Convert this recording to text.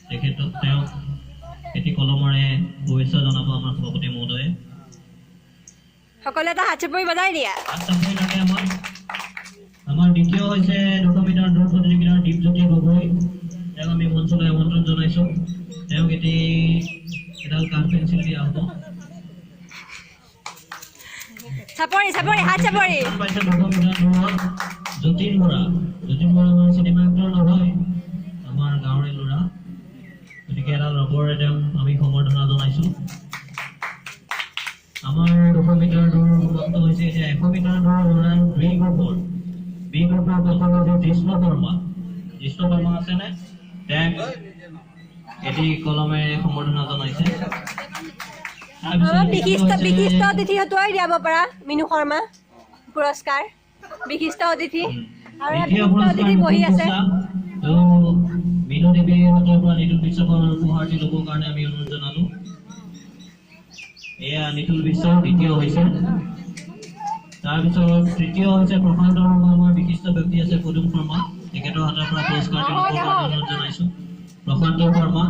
তেখেতক তেওঁক এটি কলমেৰে শুভেচ্ছা জনাব আমাৰ সভাপতি মহোদয়ে। সকলোৱে এটা হাত চাপৰি বজাই দিয়া। হাত চাপৰি লাগে আমাক। আমাৰ দ্বিতীয় হৈছে 200 মিটাৰ দৌৰ প্ৰতিযোগিতাৰ দীপজ্যোতি গগৈ। তেওঁক আমি মঞ্চলৈ আমন্ত্ৰণ জনাইছোঁ। তেওঁক এটি এডাল কাঠ পেঞ্চিল দিয়া হ'ব। চাপৰি, চাপৰি, হাত চাপৰি। পাইছে 200 মিটাৰ দৌৰত যতীন বৰা। যতীন বৰা আমাৰ চিনেমা এক্টৰ নহয়, আমাৰ গাঁৱৰে ল'ৰা। গতিকে এডাল ৰবৰে তেওঁক আমি সম্বৰ্ধনা জনাইছোঁ। আমাৰ 200 মিটাৰ দৌৰ সমাপ্ত হৈছে। এতিয়া 100 মিটাৰ দৌৰ ওলাই বি গ্ৰুপৰ, বি গ্ৰুপৰ প্ৰথম হৈছে জিষ্ণু শৰ্মা। জিষ্ণু শৰ্মা আছেনে? তেওঁক এটি কলমেৰে সম্বৰ্ধনা জনাইছে। তাৰপিছত অলপ বিশিষ্ট হৈছে বিশিষ্ট অতিথি হতুৱাই দিয়াব পাৰা মিনু শৰ্মা পুৰস্কাৰ, বিশিষ্ট অতিথি আৰু ইয়াত দ্বিতীয় বিশিষ্ট পুৰস্কাৰ অতিথি বহি আছে। তো মিনু দেৱীৰ হাতৰ পৰা নিতুল বিশ্বাসৰ উপহাৰটি ল'বৰ কাৰণে আমি অনুৰোধ জনালো। এয়া নিতুল বিশ্বাস দ্বিতীয় হৈছে। তাৰপিছত তৃতীয় হৈছে প্ৰশান্ত শৰ্মা। আমাৰ বিশিষ্ট ব্যক্তি আছে পদুম শৰ্মা, তেখেতৰ হাতৰ পৰা পুৰস্কাৰটি ল'বৰ কাৰণে অনুৰোধ জনাইছো। প্ৰশান্ত শৰ্মা।